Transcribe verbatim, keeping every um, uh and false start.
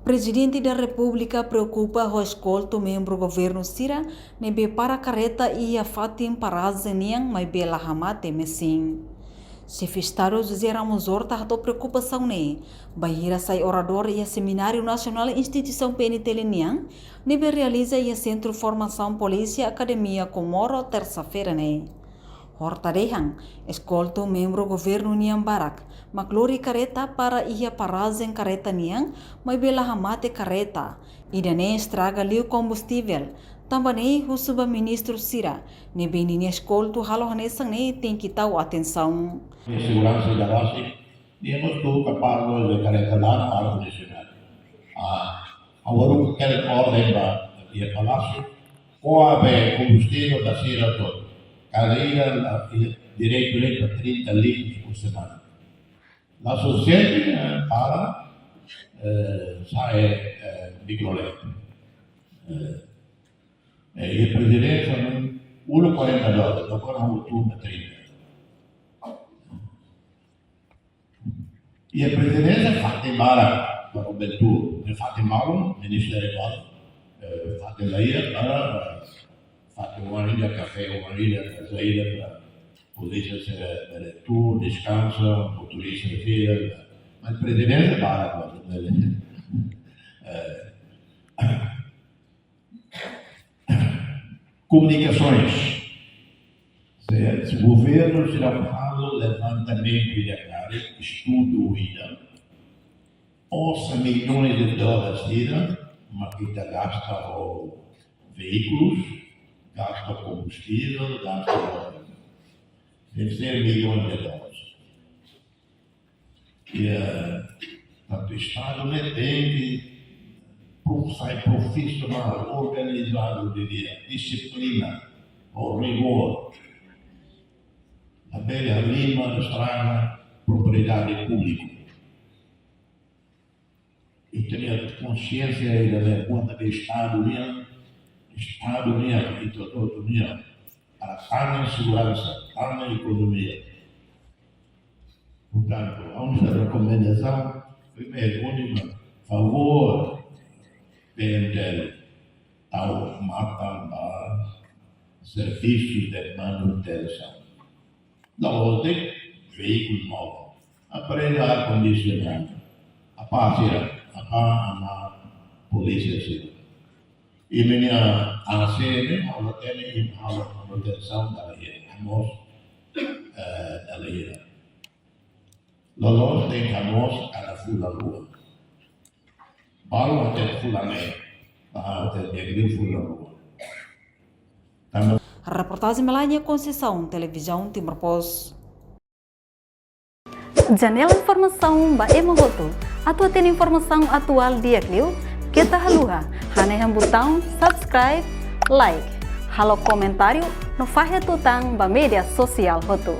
Prezidente da Repúblika preokupa ho eskoltu membru governu sira ne'ebé para kareta iha fatin parajen nian maibé la hamate mesin. Xefe Estadu José Ramos Horta hato'o preokupasaun ne'e bainhira sai oradór iha Semináriu Nasionál Instituisaun P N T L nian ne'ebé realiza iha Sentru Formasaun Polísia Akademia Comoro, tersa-feira ne'e. Horta dehan, eskoltu membru governu nian barak mak lori kareta para iha parajen kareta nian, maibé la hamate kareta. Ida-ne'e estraga liu kombustivel, tanba ne'e husu ba ministru sira ne'ebé ninia eskoltu halo hanesan ne'e tenke tau atensaun. Seguransa ida rasik, nia mós tuur kapás loos de'it kareta laran para funsionáriu. Ah, agora ha'u hakarak orden ba iha Palásiu, ko'a be kombustivel ba sira hotu. Kada ida la, eh, direitu de'it ba trinta litrus por semana. La sufisiente, eh, para, eh, sa'e, eh, mikroled. Eh, eh, iha Prezidénsia, ne'e, uluk quarenta dólares, agora ha'u tuur ba trinta. Iha Prezidénsia fatin barak, para o bentu, ne'e fatin malu, ministériu balu, eh, fatin la iha, para, eh, fatin uma ida, kafé uma ida, kaza ida, para polísia sira bele tuur, deskansa, motorista sira, mas Prezidénsia barak, para, eh, komunikasoens. Se, se governu sira halo levantamentu ida karik, estudu ida, osan milhões de dólares ida mak ita gasta ho veíkulus, gasta kombustivel, gasta ho, deve ser milhões de dólares. I, eh, tantu Estadu ne'e tenke pro-, sai profisionál, organizadu, diria, dixiplina, ho rigór. Labele halimar, estraga propriedade públika. Ita-nia konxiénsia ida-ne'e, kuandu Estadu nian, Estadu nian, ita hotu nian, para tama seguransa, tama ekonomia. Portantu, a única rekomendasaun, primeiru, última, favór, P N T L, tau matan ba servisu de manutensaun. La'ós de'it veíkulu móvel. Aprende ar kondisionadu. Apá sira, apá, amá polísia sira. Imi-nia A C ne'e, ha'u la hatene, imi halo manutensaun dala hira. Hamoos, eh, dala hira. Loloos tenke hamoos kada fulan rua. Balu até fulan neen. Balu até degri fulan rua. Tanba Reportajen Melania Conceição, Televizaun Timor Post. Janela informasaun ba ema hotu. Atu hatene informasaun atuál di'ak liu, keta haluha hanehan butaun subscribe, like, halo komentáriu no fahe tutan ba média sosiál hotu.